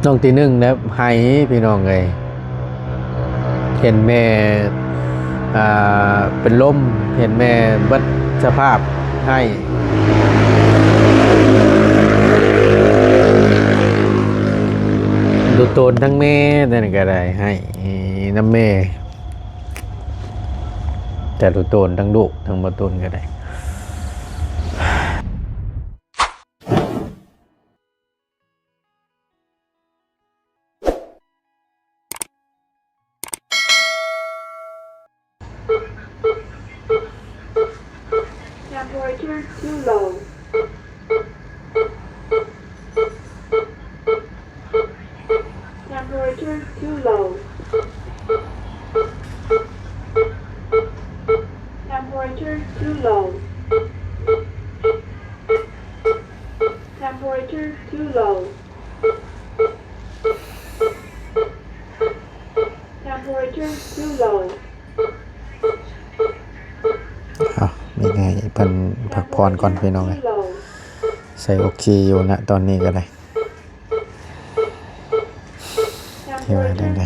ນ້ອງທີໜຶ່ງແລ້ວໄຫ້ພີ່ນ້ອງເອີຍ ເຫັນແມ່ ອ່າ ເປັນລົມ ເຫັນແມ່ເບິດສະພາບ ໄຫ້ ດູໂຕນທັງແມ່ນັ້ນກໍໄດ້ ໄຫ້ນຳແມ່ ແຕ່ດູໂຕນທັງລູກທັງບໍ່ໂຕນກໍໄດ້. Temperature too low. Temperature too low. Temperature too low. Temperature too low. Temperature too low. ເອົາ ມີໃຫ້ເພິ່ນພັກຜ່ອນກ່ອນພີ່ນ້ອງເອີຍ ໃສ່ໂອເຄຢູ່ນະຕອນນີ້ກໍໄດ້ ທີ່ວ່າໄດ້ເນາ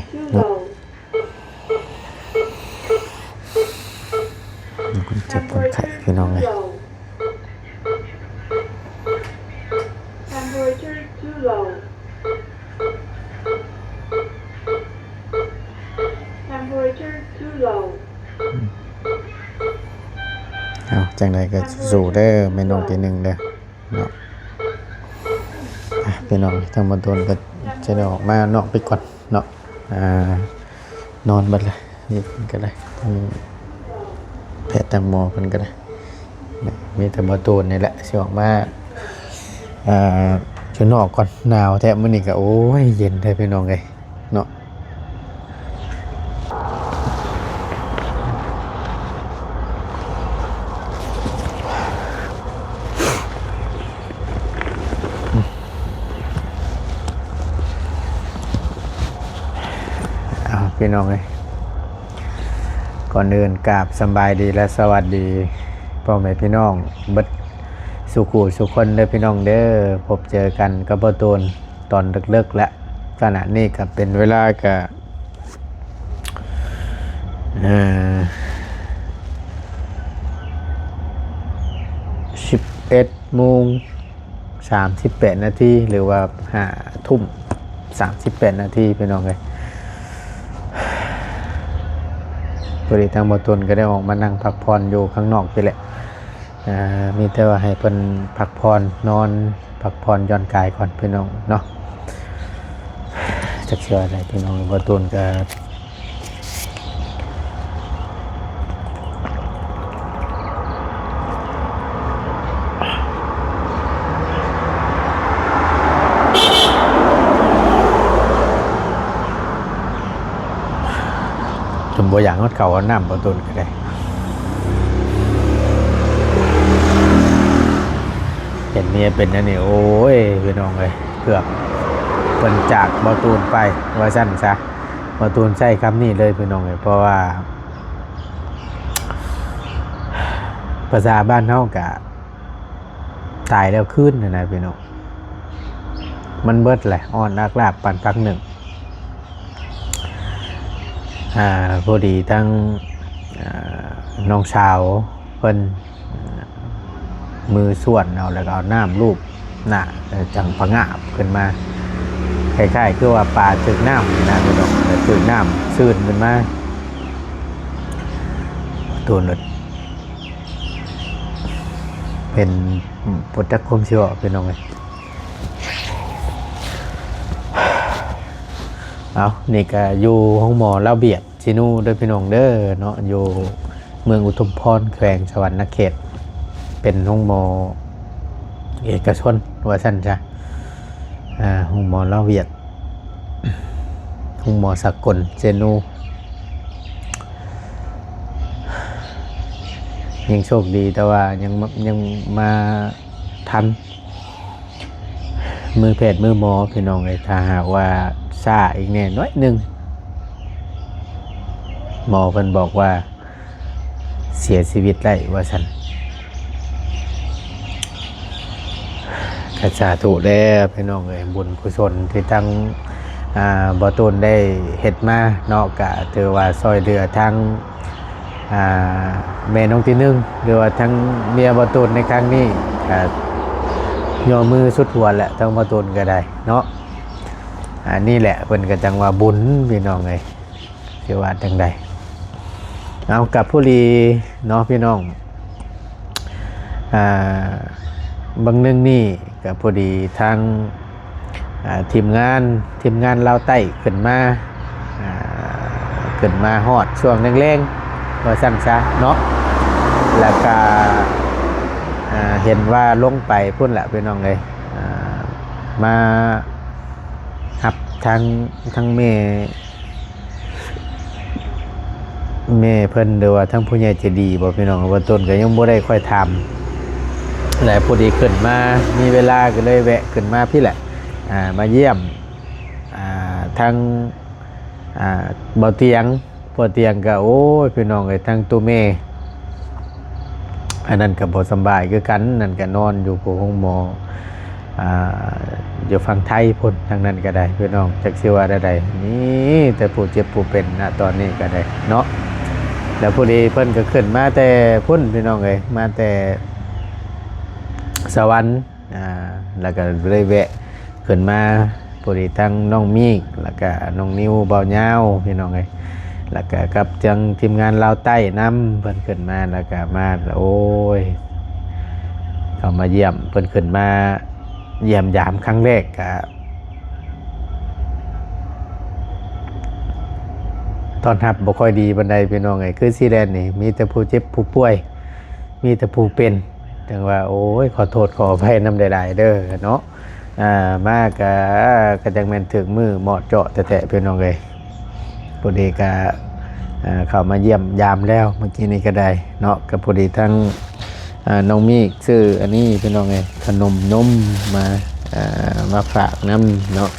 ະ. ຄົນເຈັບຄົນໄຂ້ພີ່ນ້ອງເອີຍ Temperature too low. Temperature too low. ເອົາ ຈັ່ງໃດກໍສູ້ໆເດີ ແມ່ນ້ອງທີໜຶ່ງເດີ. ເນາະ ອ່ະ ພີ່ນ້ອງ ທາງບ່າວຕູນກໍຈະໄດ້ອອກມານອກໄປກ່ອນເນາະ ອ່າ ນອນບັດລະ ນີ້ເພິ່ນກໍໄດ້ ທາງແພດທາງໝໍເພິ່ນກໍໄດ້ ມີແຕ່ບ່າວຕູນນີ້ແຫຼະຊິອອກມາ ອ່າ ຢູ່ນອກກ່ອນ ໜາວແທ້ມື້ນີ້ກໍ ໂອ້ຍ ເຢັນແທ້ພີ່ນ້ອງເອີຍ. ເນາະ ເອົາ ພີ່ນ້ອງເອີຍ ກ່ອນອື່ນກາບສຳບາຍດີ ແລະ ສະຫວັດດີພໍ່ແມ່ພີ່ນ້ອງເບິດສູ່ຄູ່ສູ່ຄົນເດີພີ່ນ້ອງເດີ ພົບເຈີກັນກັບບ່າວຕູນ ຕອນເລິກໆ ແລະ ຂະນະນີ້ກໍເປັນເວລາກໍ ເອີ ສິບເອັດໂມງສາມສິບແປດນາທີ ຫຼືວ່າຫ້າທຸ່ມສາມສິບແປດນາທີ ພີ່ນ້ອງເອີຍ. ພໍດີທາງບ່າວຕູນກໍໄດ້ອອກມານັ່ງພັກຜ່ອນຢູ່ຂ້າງນອກພີ້ແຫຼະ. ອ່າ ມີແຕ່ວ່າໃຫ້ເພິ່ນພັກຜ່ອນນອນ ພັກຜ່ອນຢ່ອນກາຍກ່ອນພີ່ນ້ອງເນາະ. ຈັກຊິວ່າໃດພີ່ນ້ອງ ບ່າວຕູນກໍ ຈົນບໍ່ຢາກຮອດເຂົ້າຮອດນ້ຳ ບ່າວຕູນກໍໄດ້. ເຫັນເມຍເປັນແນວນີ້ ໂອ້ຍ ພີ່ນ້ອງເອີຍ ເກືອບເພິ່ນຈາກບ່າວຕູນໄປ ວ່າຊັ້ນຊະ. ບ່າວຕູນໃຊ້ຄຳນີ້ເລີຍ ພີ່ນ້ອງເອີຍ ເພາະວ່າ ພາສາບ້ານເຮົາກະ ຕາຍແລ້ວຄືນຫັ້ນນະພີ່ນ້ອງ ມັນເບິດແຫຼະ ອ່ອນອາກລາກປານຜັກໜຶ້ງ. ອ່າ ພໍດີທັງ ອ່າ ນ້ອງສາວເພິ່ນມືສ່ວນເອົາ ແລ້ວກໍເອົານ້ຳລູບໜ້າ ເອີ ຈັ່ງພະງາບຂຶ້ນມາ ຄ້າຍໆຄືວ່າປາຖືກນ້ຳນະພີ່ນ້ອງ ຖືກນ້ຳຊືນຂຶ້ນມາ ໂຕນັ້ນ ເປັນ ບໍ່ຈັກຄວາມຊິເວົ້າພີ່ນ້ອງເອີຍ. ເອົາ ນີ້ກະຢູ່ໂຮງໝໍລາວບຽດເຊນູເດີພີ່ນ້ອງເດີເນາະ ຢູ່ເມືອງອຸທຸມພອນ ແຂວງສະຫວັນນະເຂດ ເປັນໂຮງໝໍເອກະຊົນວ່າຊັ້ນຊະ. ອ່າ ໂຮງໝໍລາວຫວຽດ ໂຮງໝໍສາກົນເຊນູ ຍັງໂຊກດີ ແຕ່ວ່າຍັງ ຍັງມາທັນ ມືແພດມືໝໍພີ່ນ້ອງເອີຍ. ຖ້າຫາກວ່າຊ້າອີກແດ່ໜ້ອຍໜຶ່ງ ໝໍເພິ່ນບອກວ່າ ເສຍຊີວິດໄດ້ວ່າຊັ້ນ. ສາທຸແດ່ພີ່ນ້ອງເອີຍ, ບຸນກຸສົນທີ່ທັງ ອ່າ ບໍ່ຕູນໄດ້ເຮັດມາເນາະ ກະຖືວ່າຊ່ອຍເຫຼືອທັງ ອ່າ ແມ່ນ້ອງຕີໜຶ່ງ ຫຼືວ່າທັງເມຍບໍ່ຕູນໃນຄັ້ງນີ້ ກະຍໍມືສຸດຫົວແຫຼະ ທັງບໍ່ຕູນກໍໄດ້ເນາະ. ອັນນີ້ແຫຼະ ເພິ່ນກໍຈັ່ງວ່າບຸນພີ່ນ້ອງເອີຍ. ຊິວ່າຈັ່ງໃດ? ເອົາ ກະພໍດີເນາະພີ່ນ້ອງ ອ່າ ເບິ່ງໜຶ່ງນີ້ກະພໍດີທາງ ອ່າ ທີມງານ ທີມງານລາວໃຕ້ຂຶ້ນມາ ອ່າ ຂຶ້ນມາຮອດຊ່ວງແລງໆ ວ່າຊັ້ນຊະເນາະ ແລ້ວກະ ອ່າ ເຫັນວ່າລົງໄປພຸ້ນແຫຼະພີ່ນ້ອງເອີຍ ອ່າ ມາຮັບທາງ ທາງແມ່ ແມ່ເພິ່ນ ຫຼືວ່າທາງຜູ້ໃຫຍ່ໃຈດີບໍພີ່ນ້ອງ, ເບື້ອງຕົ້ນກໍຍັງບໍ່ໄດ້ຄ່ອຍຖາມ ແລະ ພໍດີຂຶ້ນມາມີເວລາກໍເລີຍແວະຂຶ້ນມາພີ້ແຫຼະ ອ່າ ມາຢ້ຽມ ອ່າ ທາງ ອ່າ ບໍ່ຕຽງ. ພໍ່ຕຽງກໍ ໂອ້ຍ ພີ່ນ້ອງເອີຍ ທັງໂຕແມ່ ອັນນັ້ນກໍບໍ່ສຳບາຍຄືກັນ, ນັ້ນກໍນອນຢູ່ໂຮງໝໍ ອ່າ ຢູ່ຝັ່ງໄທພຸ້ນ, ທາງນັ້ນກໍໄດ້ພີ່ນ້ອງ ຈັກຊິວ່າແນວໃດ. ມີແຕ່ຜູ້ເຈັບຜູ້ເປັນນະຕອນນີ້ກໍໄດ້ເນາະ. ແລ້ວພໍດີເພິ່ນກໍຂຶ້ນມາແຕ່ພຸ້ນ ພີ່ນ້ອງເອີຍ ມາແຕ່ສະຫວັນ ອ່າ ແລ້ວກໍເລີຍແວະຂຶ້ນມາ ພໍດີທັງນ້ອງມີກ ແລ້ວກໍນ້ອງນິວ ບ່າວຍາວ ພີ່ນ້ອງເອີຍ ແລ້ວກໍກັບທາງທີມງານລາວໃຕ້ນຳ ເພິ່ນຂຶ້ນມາ ແລ້ວກໍມາ ໂອ້ຍ ເຂົ້າມາຢ້ຽມ ເພິ່ນຂຶ້ນມາຢ້ຽມຢາມຄັ້ງແລກ ກະຕ້ອນຮັບບໍ່ຄ່ອຍດີປານໃດ ພີ່ນ້ອງເອີຍ. ຄືຊີແດນນີ້ມີແຕ່ຜູ້ເຈັບຜູ້ປ່ວຍ ມີແຕ່ຜູ້ເປັນ ຈັ່ງວ່າ ໂອ້ຍ ຂໍໂທດຂໍອະໄພນຳຫຼາຍໆເດີເນາະ. ອ່າ ມາກະ ກະຈັ່ງແມ່ນຖືກມື້ເໝາະເຈາະແທ້ໆ ພີ່ນ້ອງເອີຍ. ພໍດີກະ ອ່າ ເຂົ້າມາຢ້ຽມຢາມແລ້ວ ມື້ກີ້ນີ້ກໍໄດ້ເນາະ, ກໍພໍດີທັງ ອ່າ ນ້ອງມີກຊື້ອັນນີ້ ພີ່ນ້ອງເອີຍ ຂະໜົມນົມມາ ອ່າ ມາຝາກນຳເນາະ.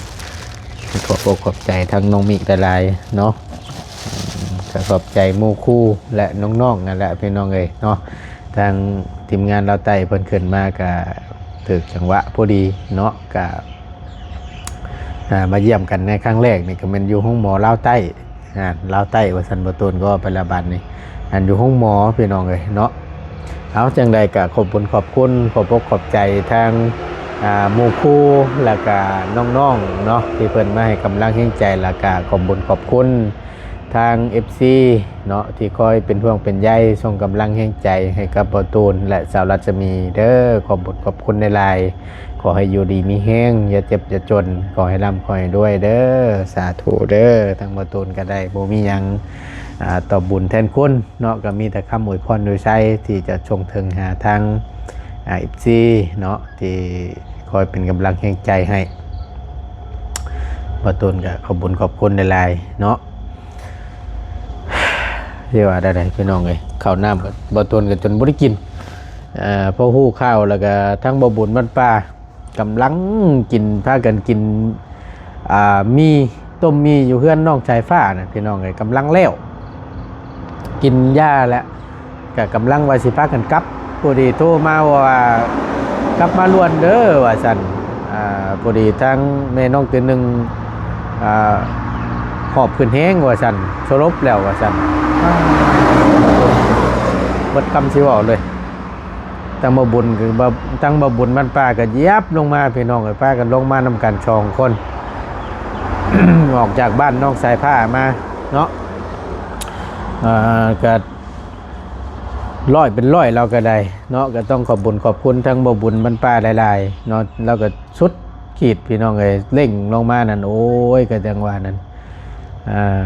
ຂອບອົກຂອບໃຈທັງນ້ອງມິກຫຼາຍໆເນາະ, ກໍຂອບໃຈໝູ່ຄູ່ ແລະ ນ້ອງໆນັ້ນແຫຼະ ພີ່ນ້ອງເອີຍເນາະ. ທາງທີມງານລາວໃຕ້ເພິ່ນຂຶ້ນມາກໍຖືກຈັງຫວະພໍດີເນາະ, ກໍ ອ່າ ມາຢ້ຽມກັນໃນຄັ້ງແລກນີ້ ກໍແມ່ນຢູ່ໂຮງໝໍລາວໃຕ້ ອ່າ ລາວໃຕ້ວ່າຊັ້ນ ບໍ່ໂຕນກໍໄປລະບາດນີ້ ອັນຢູ່ໂຮງໝໍ ພີ່ນ້ອງເອີຍເນາະ. ເອົາ ຈັ່ງໃດກໍຂອບບຸນຂອບຄຸນ ຂອບອົກຂອບໃຈທາງ ອ່າ ໝູ່ຄູ່ ແລ້ວກະນ້ອງໆເນາະ ທີ່ເພິ່ນມາໃຫ້ກຳລັງແຮງໃຈ, ແລ້ວກະຂອບບຸນຂອບຄຸນທາງເອັຟຊີເນາະ ທີ່ຄອຍເປັນຫ່ວງເປັນໃຍ ສົ່ງກຳລັງແຮງໃຈໃຫ້ກັບບໍ່ຕູນ ແລະ ສາວລັດສະໝີເດີ. ຂອບບຸນຂອບຄຸນຫຼາຍໆ, ຂໍໃຫ້ຢູ່ດີມີແຮງ ຢ່າເຈັບຢ່າຈົນ, ຂໍໃຫ້ລ່ຳຂໍໃຫ້ລວຍເດີ. ສາທຸເດີ. ທາງບໍ່ຕູນກໍໄດ້ບໍ່ມີຫຍັງ ອ່າ ຕອບບຸນແທນຄຸນ ເນາະ, ກໍມີແຕ່ຄຳອວຍພອນອວຍໄຊທີ່ຈະສົ່ງເຖິງຫາທາງ ອ່າ ເອັຟຊີເນາະ ທີ່ຄອຍເປັນກຳລັງແຮງໃຈໃຫ້. ບ່າວຕູນກໍຂອບບຸນຂອບຄຸນຫຼາຍໆເນາະ. ຊິວ່າແນວໃດພີ່ນ້ອງເອີຍ, ເຂົ້ານ້ຳກໍບ່າວຕູນກໍຈົນບໍ່ໄດ້ກິນ. ເອີ ພໍຮູ້ຂ່າວແລ້ວກໍທັງບ່າວບຸນບ້ານປ່າ ກຳລັງກິນ ພາກັນກິນ ອ່າ ໝີ່ ຕົ້ມໝີ່ຢູ່ເຮືອນນ້ອງສາຍຟ້ານະ ພີ່ນ້ອງເອີຍ, ກຳລັງແລ້ວ ກິນຢາແລ້ວ ກະກຳລັງວ່າຊິພາກັນກັບ. ພໍດີໂທມາວ່າ ກັບມາດ່ວນເດີ ວ່າຊັ້ນ. ອ່າ ພໍດີທາງແມ່ນ້ອງເຕີນໜຶ່ງ ອ່າ ຫອບຂຶ້ນແຮງ ວ່າຊັ້ນ, ສະຫຼົບແລ້ວ ວ່າຊັ້ນ. ເບິດຄຳຊິເວົ້າເລີຍ. ທັງບ່າວບຸນ ຄື ທັງບ່າວບຸນບ້ານປ່າກໍຢຽບລົງມາ ພີ່ນ້ອງເອີຍ, ພາກັນລົງມານຳກັນສອງຄົນ ອອກຈາກບ້ານນ້ອງສາຍຟ້າມາເນາະ. ເອີ ກໍຮ້ອຍເປັນຮ້ອຍລາວກໍໄດ້ເນາະ. ກໍຕ້ອງຂອບບຸນຂອບຄຸນທັງບ່າວບຸນບ້ານປ່າຫຼາຍໆເນາະ, ລາວກໍສຸດຂີດ ພີ່ນ້ອງເອີຍ, ເລັ່ງລົງມານັ້ນ ໂອ້ຍ ກໍຈັ່ງວ່ານັ້ນ. ອ່າ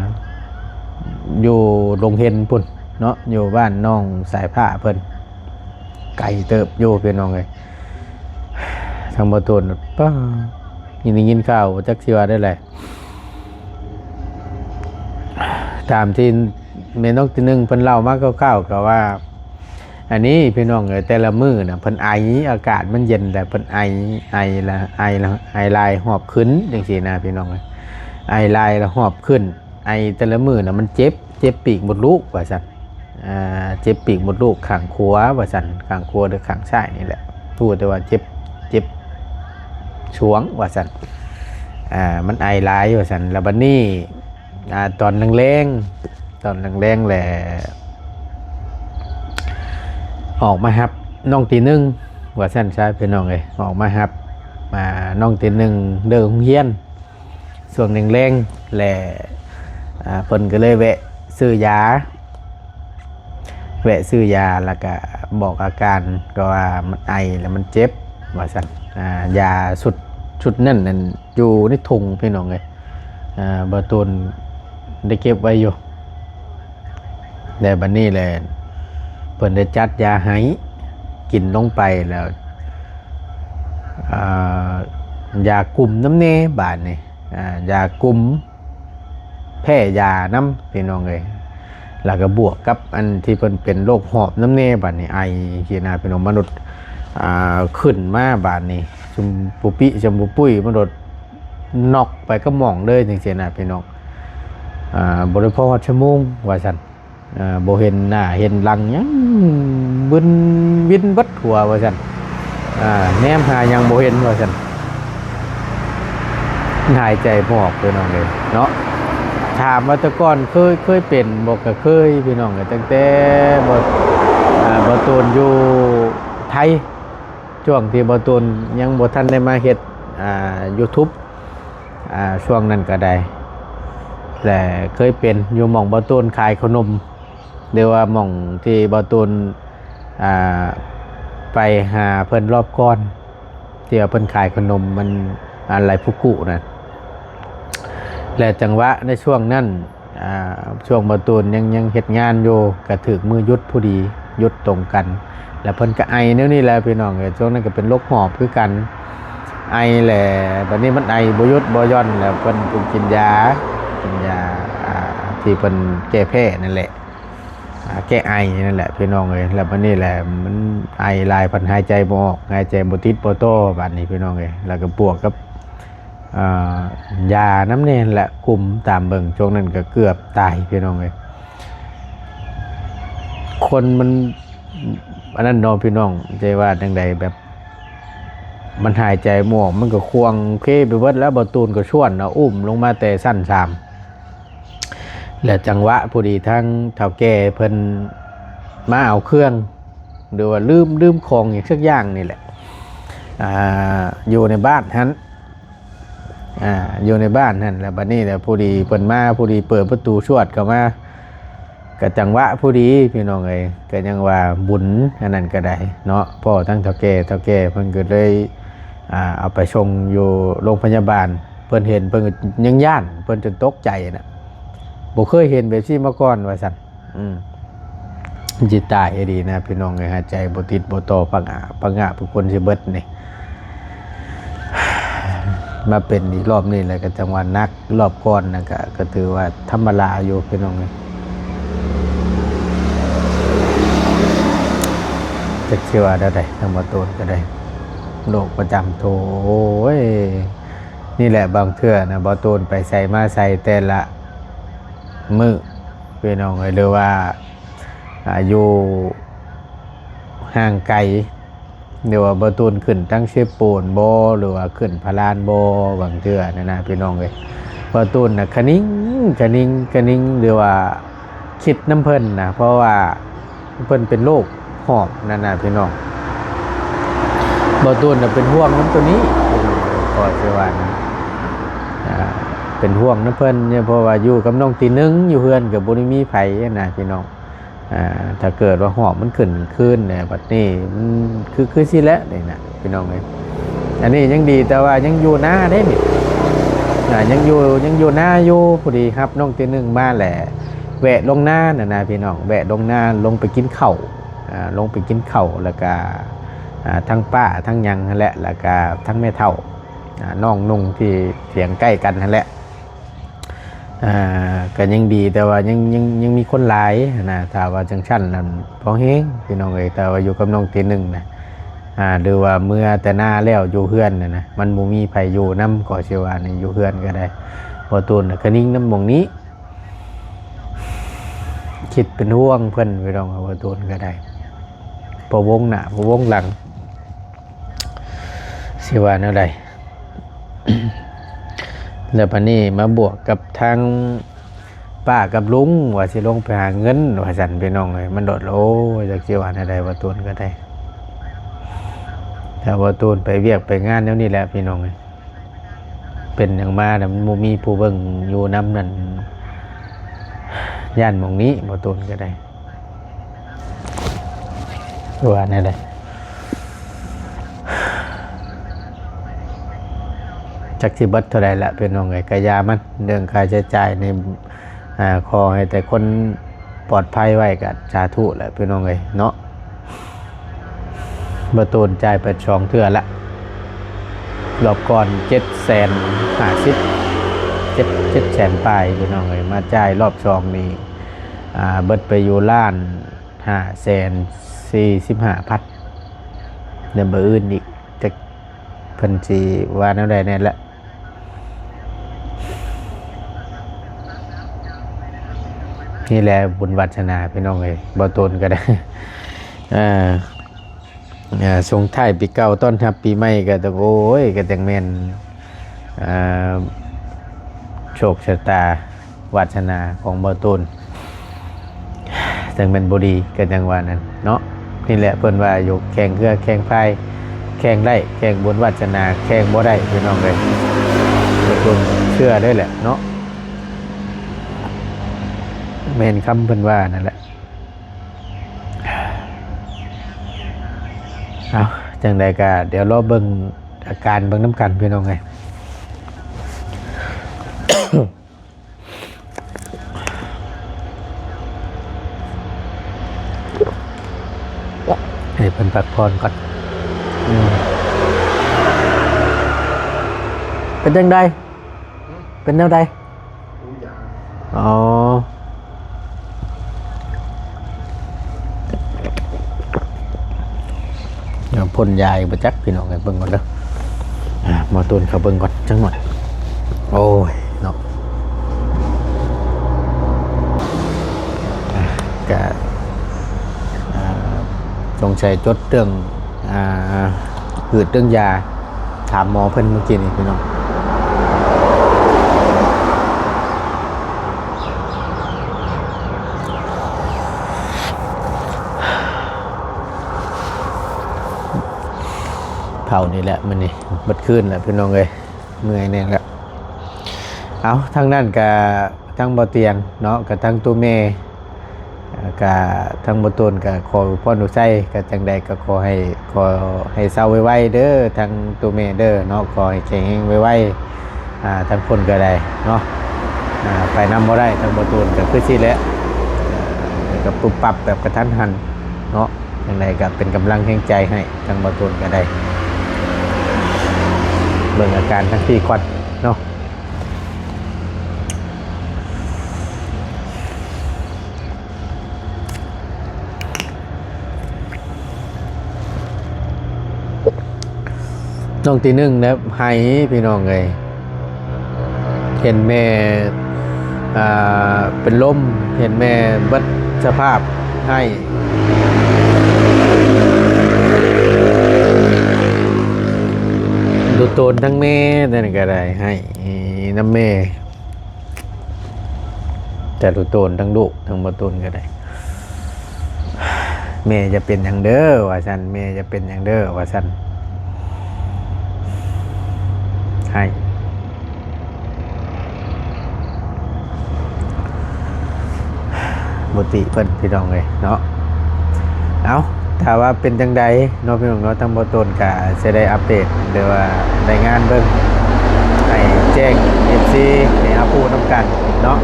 ຢູ່ດົງເຫັນພຸ້ນເນາະ, ຢູ່ບ້ານນ້ອງສາຍຟ້າເພິ່ນ ໄກເຕີບຢູ່ ພີ່ນ້ອງເອີຍ. ທາງບ່າວຕູນ ປ້າ ຍິນ ໄດ້ຍິນຂ່າວ ບໍ່ຈັກຊິວ່າແນວໃດ. ຕາມທີ່ແມ່ນ້ອງຕີໜຶ່ງເພິ່ນເລົ່າມາຄ່າວໆ ກໍວ່າ ອັນນີ້ ພີ່ນ້ອງເອີຍ, ແຕ່ລະມື້ນະ ເພິ່ນໄອ, ອາກາດມັນເຢັນແລ້ວ ເພິ່ນໄອ, ໄອລະ ໄອລະ ໄອຫຼາຍຫອບຂຶ້ນ ຈັ່ງຊີ້ນະ ພີ່ນ້ອງເອີຍ. ໄອຫຼາຍລະຫອບຂຶ້ນ, ໄອແຕ່ລະມື້ນະ ມັນເຈັບ, ເຈັບປີກມົດລູກ ວ່າຊັ້ນ. ອ່າ ເຈັບປີກມົດລູກຂ້າງຂວາ ວ່າຊັ້ນ, ຂ້າງຂວາ ຫຼື ຂ້າງຊ້າຍນີ້ແຫຼະ, ຮູ້ແຕ່ວ່າເຈັບ, ເຈັບ ຊ່ວງວ່າຊັ້ນ ອ່າ ມັນໄອຫຼາຍວ່າຊັ້ນ. ແລ້ວບັດນີ້ ອ່າ ຕອນແລງໆ ຕອນແລງໆ ແຫຼະ ອອກມາຮັບນ້ອງຕີໜຶ່ງວ່າຊັ້ນຊະ ພີ່ນ້ອງເອີຍ. ອອກມາຮັບ ອ່າ ນ້ອງຕີໜຶ່ງເລີກໂຮງຮຽນ ຊ່ວງແລງໆ ແລະ ອ່າ ເພິ່ນກໍເລີຍແວະຊື້ຢາ ແວະຊື້ຢາ ແລ້ວກະບອກອາການ ກໍວ່າມັນໄອ ແລ້ວມັນເຈັບວ່າຊັ້ນ. ອ່າ ຢາຊຸດ ຊຸດນັ້ນນັ້ນ ຢູ່ໃນຖົງ ພີ່ນ້ອງເອີຍ. ອ່າ ບ່າວຕູນໄດ້ເກັບໄວ້ຢູ່ ແລ້ວບັດນີ້ແຫຼະ ເພິ່ນໄດ້ຈັດຢາໃຫ້ ກິນລົງໄປແລ້ວ ອ່າ ຢາກຸມນຳແດ່ບາດນີ້ ອ່າ ຢາກຸມ ແພ້ຢານຳ ພີ່ນ້ອງເອີຍ. ແລ້ວກໍບວກກັບອັນທີ່ເພິ່ນເປັນໂລກຫອບນຳແດ່ ບາດນີ້ໄອຊີ້ນະ ພີ່ນ້ອງ. ມະນຸດ ອ່າ ຂຶ້ນມາບາດນີ້ ຈຸມປຸປິ ຈຸມປຸປຸຍ ມະນຸດ ນັອກໄປກັບໝອງເລີຍ ຈັ່ງຊີ້ນະ ພີ່ນ້ອງ. ອ່າ ບໍ່ໄດ້ພໍຮອດຊົ່ວໂມງວ່າຊັ້ນ. ອ່າ ບໍ່ເຫັນໜ້າເຫັນຫຼັງຫຍັງ ມຶນວິນເບິດຫົວວ່າຊັ້ນ. ອ່າ ແນມຫາຫຍັງບໍ່ເຫັນວ່າຊັ້ນ. ຫາຍໃຈບໍ່ອອກ ພີ່ນ້ອງເອີຍເນາະ. ຖາມວ່າແຕ່ກ່ອນເຄີຍ ເຄີຍເປັນບໍ່? ກໍເຄີຍ ພີ່ນ້ອງເອີຍ. ຕັ້ງແຕ່ບໍ່ ອ່າ ບໍ່ໂຕນຢູ່ໄທ ຊ່ວງທີ່ບໍ່ໂຕນຍັງບໍ່ທັນໄດ້ມາເຮັດ ອ່າ YouTube ອ່າ ຊ່ວງນັ້ນກໍໄດ້ ແລະ ເຄີຍເປັນຢູ່ໝ່ອງບໍ່ໂຕນຂາຍເຂົ້າໜົມ ຫຼືວ່າໝ່ອງທີ່ບໍ່ໂຕນ ອ່າ ໄປຫາເພິ່ນລອບກ່ອນ ທີ່ວ່າເພິ່ນຂາຍເຂົ້າໜົມ ມັນ ອ່າ ໄລພູກຸນະ. ແລະ ຈັງຫວະໃນຊ່ວງນັ້ນ ອ່າ ຊ່ວງບໍ່ໂຕນຍັງ ຍັງເຮັດງານຢູ່ ກະຖືກມື້ຢຸດພໍດີ ຢຸດຕົງກັນ ແລ້ວເພິ່ນກະໄອແນວນີ້ແຫຼະ ພີ່ນ້ອງເອີຍ. ຊ່ວງນັ້ນກະເປັນໂລກຫອບຄືກັນ ໄອແຫຼະ. ບັດນີ້ມັນໄອບໍ່ຢຸດບໍ່ຢ່ອນ ແລ້ວເພິ່ນ ເພິ່ນກິນຢາ ກິນຢາ ອ່າ ທີ່ເພິ່ນແກ້ແພ້ນັ້ນແຫຼະ ອ່າ ແກ້ໄອນັ້ນແຫຼະ ພີ່ນ້ອງເອີຍ. ແລ້ວບັດນີ້ແຫຼະ ມັນໄອຫຼາຍ ພັດຫາຍໃຈບໍ່ອອກ ຫາຍໃຈບໍ່ຕິດບໍ່ຕໍ່ ບັດນີ້ ພີ່ນ້ອງເອີຍ. ແລ້ວກະບວກກັບ ອ່າ ຢານຳແດ່ແຫຼະ ກຸມຕາມເບິ່ງ. ຊ່ວງນັ້ນກໍເກືອບຕາຍ ພີ່ນ້ອງເອີຍ. ຄົນມັນ ອັນນັ້ນເນາະ ພີ່ນ້ອງ ຈະວ່າຈັ່ງໃດ ແບບ ມັນຫາຍໃຈບໍ່ອອກ ມັນກໍຄວາງເຄໄປເບິດແລ້ວ. ບ່າວຕູນກໍຊວນເນາະ ອຸ້ມລົງມາແຕ່ຊັ້ນສາມ ແລະ ຈັງຫວະພໍດີທາງເຖົ້າແກ່ເພິ່ນມາເອົາເຄື່ອງ ຫຼືວ່າລືມ ລືມຂອງຫຍັງສັກຢ່າງນີ້ແຫຼະ ອ່າ ຢູ່ໃນບ້ານຫັ້ນ ອ່າ ຢູ່ໃນບ້ານຫັ້ນ. ແລ້ວບັດນີ້ແຫຼະ ພໍດີເພິ່ນມາ ພໍດີເປີດປະຕູຊວດເຂົ້າມາ ກະຈັງຫວະພໍດີ ພີ່ນ້ອງເອີຍ. ກະຍັງວ່າບຸນອັນນັ້ນກະໄດ້ເນາະ ພໍທັງເຖົ້າແກ່ ເຖົ້າແກ່ເພິ່ນກໍເລີຍ ອ່າ ເອົາໄປສົ່ງຢູ່ໂລງພະຍາບານ. ເພິ່ນເຫັນ ເພິ່ນກໍຍັງຢ້ານ ເພິ່ນຈົນຕົກໃຈນະ ບໍ່ເຄີຍເຫັນແບບຊີ້ມາກ່ອນວ່າຊັ້ນ. ອືມ ມັນຊິຕາຍອີ່ຫຼີນະ ພີ່ນ້ອງເອີຍ. ຫາຍໃຈບໍ່ຕິດບໍ່ຕໍ່ ພັງອາ ພັງອາ ເປັນຄົນຊິເບິດນີ້ ມາເປັນອີກລອບນີ້ແຫຼະ ກໍຈັ່ງວ່າໜັກ. ລອບກ່ອນນັ້ນກໍ ກໍຖືວ່າທຳມະດາຢູ່ ພີ່ນ້ອງເອີຍ. ຈັກຊິວ່າແນວໃດ ທາງບ່າວໂຕນກໍໄດ້ ໂລກປະຈຳໂຕ. ໂອ້ຍ ນີ້ແຫຼະ ບາງເທື່ອນະ ບ່າວໂຕນໄປໃສມາໃສແຕ່ລະມື້ ພີ່ນ້ອງເອີຍ ຫຼືວ່າ ອ່າ ຢູ່ຫ່າງໄກ ຫຼືວ່າບ່າວຕູນຂຶ້ນທາງເຊໂປນບໍ ຫຼືວ່າຂຶ້ນພະລານບໍ ບາງເທື່ອນັ້ນນະ ພີ່ນ້ອງເອີຍ. ບ່າວຕູນນະ ຄະນິງ ຄະນິງ ຄະນິງ ຫຼືວ່າຄິດນຳເພິ່ນນະ ເພາະວ່າເພິ່ນເປັນໂລກຫອບນັ້ນນະ ພີ່ນ້ອງ. ບ່າວຕູນນະ ເປັນຫ່ວງນຳໂຕນີ້ ກໍຊິວ່ານະ ອ່າ ເປັນຫ່ວງນຳເພິ່ນ ເພາະວ່າຢູ່ກັບນ້ອງຕີໜຶ່ງ ຢູ່ເຮືອນກໍບໍ່ໄດ້ມີໃຜນະ ພີ່ນ້ອງ. ອ່າ ຖ້າເກີດວ່າຫອບມັນຂຶ້ນຄືນແລ້ວ ບັດນີ້ມັນຄື ຄືຊິແຫຼະນີ້ນະ ພີ່ນ້ອງເອີຍ. ອັນນີ້ຍັງດີແຕ່ວ່າຍັງຢູ່ນາເດ້ນີ້ ອ່າ ຍັງຢູ່ ຍັງຢູ່ນາຢູ່. ພໍດີຮັບນ້ອງຕີໜຶ່ງມາແຫຼະ ແວະລົງນານັ້ນນະ ພີ່ນ້ອງ ແວະລົງນາ ລົງໄປກິນເຂົ້າ ອ່າ ລົງໄປກິນເຂົ້າ ແລ້ວກະ ອ່າ ທັງປ້າທັງຫຍັງຫັ້ນແຫຼະ ແລ້ວກະທັງແມ່ເຖົ້າ ອ່າ ນ້ອງນຸ່ງທີ່ຖຽງໃກ້ກັນຫັ້ນແຫຼະ. ອ່າ ກໍຍັງດີ ແຕ່ວ່າຍັງ ຍັງ ຍັງມີຄົນຫຼາຍນະ. ຖ້າວ່າຈັ່ງຊັ້ນນັ້ນພໍແຮງ ພີ່ນ້ອງເອີຍ. ແຕ່ວ່າຢູ່ກັບນ້ອງຕີໜຶ່ງນະ ອ່າ ຫຼືວ່າເມືອແຕ່ນາແລ້ວຢູ່ເຮືອນນະນະ ມັນບໍ່ມີໃຜຢູ່ນຳ ກໍຊິວ່ານີ້ ຢູ່ເຮືອນກໍໄດ້. ບ່າວຕູນນະ ຄະນິງນຳໝ່ອງນີ້ ຄິດເປັນຫ່ວງເພິ່ນ ພີ່ນ້ອງ. ບ່າວຕູນກໍໄດ້ ພະວົງໜ້າພະວົງຫຼັງ ຊິວ່າແນວໃດ. ແລ້ວບັດນີ້ມາບວກກັບທາງປ້າກັບລຸງວ່າຊິລົງໄປຫາເງິນວ່າຊັ້ນ ພີ່ນ້ອງເອີຍ. ມັນໂດດ ໂອ້ຍ ຈັກຊິວ່າແນວໃດ ບໍ່ຕູນກໍໄດ້. ຖ້າບໍ່ຕູນໄປວຽກໄປງານແນວນີ້ແຫຼະ ພີ່ນ້ອງເອີຍ. ເປັນຫຍັງມານະ ມັນບໍ່ມີຜູ້ເບິ່ງຢູ່ນຳນັ້ນ ຢ້ານໝ່ອງນີ້ ບໍ່ຕູນກໍໄດ້ ວ່າແນວໃດ. ຈັກຊິເບິດເທົ່າໃດລະ ພີ່ນ້ອງເອີຍ ກະຢ່າມັນ. ເລື່ອງຄ່າໃຊ້ຈ່າຍນີ້ ອ່າ ຂໍໃຫ້ແຕ່ຄົນປອດໄພໄວ້ກະສາທຸແຫຼະ ພີ່ນ້ອງເອີຍເນາະ. ບໍ່ຕູນຈ່າຍໄປສອງເທື່ອລະ ລອບກ່ອນເຈັດແສນຫ້າສິບ ເຈັດ ເຈັດແສນປາຍ ພີ່ນ້ອງເອີຍ. ມາຈ່າຍລອບສອງນີ້ ອ່າ ເບິດໄປຢູ່ລ້ານຫ້າແສນສີ່ສິບຫ້າພັນ ແລ້ວມື້ອື່ນອີກ ຈັກເພິ່ນຊິວ່າແນວໃດແດ່ລະ. ນີ້ແຫຼະບຸນວາດສະໜາ ພີ່ນ້ອງເອີຍ ບໍ່ຕູນກໍໄດ້ ເອີ ເອີ ສົ່ງທ້າຍປີເກົ່າຕ້ອນຮັບປີໃໝ່ກໍຕ້ອງ ໂອ້ຍ ກໍຈັ່ງແມ່ນ ເອີ ໂຊກຊະຕາ ວາດສະໜາຂອງບໍ່ຕູນ ຈັ່ງແມ່ນບໍ່ດີ ກໍຈັ່ງວ່ານັ້ນເນາະ. ນີ້ແຫຼະເພິ່ນວ່າຢູ່ ແຂ່ງເຮືອແຂ່ງພາຍ ແຂ່ງໄດ້ແຂ່ງບຸນວາດສະໜາ ແຂ່ງບໍ່ໄດ້ ພີ່ນ້ອງເອີຍ. ບໍ່ຕູນເຊື່ອເລີຍແຫຼະເນາະ ແມ່ນຄຳເພິ່ນວ່ານັ້ນແຫຼະ. ເອົາ ຈັ່ງໃດກໍດຽວລໍເບິ່ງອາການເບິ່ງນຳກັນ ພີ່ນ້ອງເອີຍ. ໃຫ້ເພິ່ນພັກຜ່ອນກ່ອນ. ອືມ ເປັນຈັ່ງໃດ? ເປັນແນວໃດ? ອໍ ເອົາ ພົ່ນຢາອີກບໍ່ຈັກ ພີ່ນ້ອງເອີຍ. ເບິ່ງກ່ອນເດີ ອ່າ ໝໍຕູນເຂົ້າເບິ່ງກ່ອນຈັກໜ່ອຍ. ໂອ້ຍເນາະ ອ່າ ກະ ອ່າ ສົງໄສຈົດເລື່ອງ ອ່າ ພືດເລື່ອງຢາ ຖາມໝໍເພິ່ນມື້ກີ້ນີ້ ພີ່ນ້ອງ. ເຜົານີ້ແຫຼະມື້ນີ້ ເບິດຄືນແຫຼະ ພີ່ນ້ອງເອີຍ ເມື່ອຍແດ່ແຫຼະ. ເອົາ ທາງນັ້ນກະ ທາງບໍ່ຕຽງເນາະ ກະທາງໂຕແມ່ ກະທາງບໍ່ຕູນກະຂໍອວຍພອນອວຍໄຊ ກະຈັ່ງໃດກະຂໍໃຫ້ ຂໍໃຫ້ເຊົາໄວໆເດີ ທາງໂຕແມ່ເດີເນາະ ຂໍໃຫ້ແຂງແຮງໄວໆ. ອ່າ ທາງເພິ່ນກະໄດ້ເນາະ ອ່າ ໄປນຳບໍ່ໄດ້ ທາງບໍ່ຕູນກະຄືຊິແຫຼະ ກະປຸບປັບແບບກະທັນຫັນເນາະ. ຈັ່ງໃດກະເປັນກຳລັງແຮງໃຈໃຫ້ ທາງບໍ່ຕູນກະໄດ້ ເບິ່ງອາການທາງພີ້ກ່ອນເນາະ. ນ້ອງທີໜຶ່ງນະໄຫ້ ພີ່ນ້ອງເອີຍ ເຫັນແມ່ ອ່າ ເປັນລົມ ເຫັນແມ່ເບິດສະພາບ ໄຫ້ ດູໂຕນທັງແມ່ ນັ້ນກະໄດ້ ໄຫ້ນຳແມ່ ແຕ່ລູກໂຕນ ທັງລູກ ທັງບໍ່ຕູນກໍໄດ້ ແມ່ຢ່າເປັນຫຍັງເດີວ່າຊັ້ນ ແມ່ຢ່າເປັນຫຍັງເດີວ່າຊັ້ນ ໃຫ້ ບໍ່ຕິເພິ່ນ ພີ່ນ້ອງເອີຍເນາະ. ເອົາ ຖ້າວ່າເປັນຈັ່ງໃດເນາະ ພີ່ນ້ອງເນາະ ທາງບໍ່ຕູນກະຊິໄດ້ອັບເດດ ຫຼືວ່າລາຍງານເບິ່ງ ໃຫ້ແຈ້ງເອັຟຊີ ໃຫ້ເຮົາຮູ້ນຳກັນເນາະ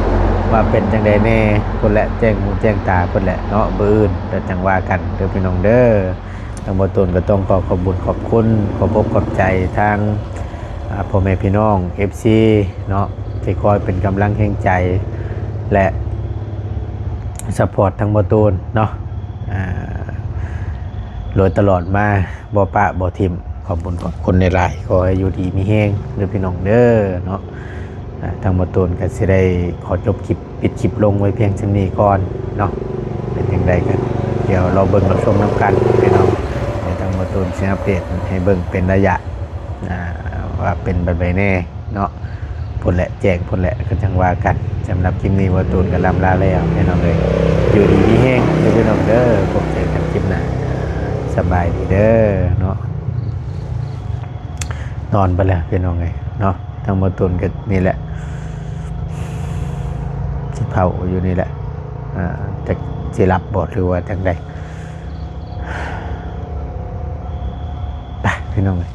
ວ່າເປັນຈັ່ງໃດແດ່ພຸ້ນແຫຼະ ແຈ້ງຫູແຈ້ງຕາພຸ້ນແຫຼະເນາະ. ມື້ອື່ນແລ້ວຈັ່ງວ່າກັນເດີ ພີ່ນ້ອງເດີ. ທາງບໍ່ຕູນກໍຕ້ອງຂໍຂອບບຸນຂອບຄຸນ ຂອບອົກຂອບໃຈທາງ ອ່າ ພໍ່ແມ່ພີ່ນ້ອງເອັຟຊີເນາະ ທີ່ຄອຍເປັນກຳລັງແຮງໃຈ ແລະ ຊັບພອດທາງບໍ່ຕູນເນາະ ອ່າ ໂດຍຕະຫຼອດມາ ບໍ່ປະບໍ່ຖິ້ມ. ຂອບບຸນຂອບຄຸນຫຼາຍໆ ຂໍໃຫ້ຢູ່ດີມີແຮງເດີພີ່ນ້ອງເດີເນາະ. ອ່າ ທາງບໍ່ຕູນກໍຊິໄດ້ຂໍຈົບຄລິບ ປິດຄລິບລົງໄວ້ພຽງສ່ຳນີ້ກ່ອນເນາະ. ເປັນຈັ່ງໃດກໍດຽວລໍເບິ່ງລໍຊົມນຳກັນພີ່ນ້ອງ. ດຽວທາງບໍ່ຕູນຊິອັບເດດໃຫ້ເບິ່ງເປັນໄລຍະ ອ່າ ວ່າເປັນແບບໃດແດ່ເນາະ ພຸ້ນແຫຼະ ແຈ້ງພຸ້ນແຫຼະ ກໍຈັ່ງວ່າກັນ. ສຳລັບຄລິບນີ້ ບ່າວຕູນກໍລ່ຳລາແລ້ວ ພີ່ນ້ອງເອີຍ. ຢູ່ດີມີແຮງເດີພີ່ນ້ອງເດີ ພົບເຈີກັນຄລິບໜ້າ ສະບາຍດີເດີເນາະ. ນອນໄປແລ້ວພີ່ນ້ອງເອີຍເນາະ. ທາງບ່າວຕູນກໍນີ້ແຫຼະ ຊິເຝົ້າຢູ່ນີ້ແຫຼະ ອ່າ ຈັກຊິຫຼັບບໍ່ ຫຼືວ່າຈັ່ງໃດ. ໄປພີ່ນ້ອງເອີຍ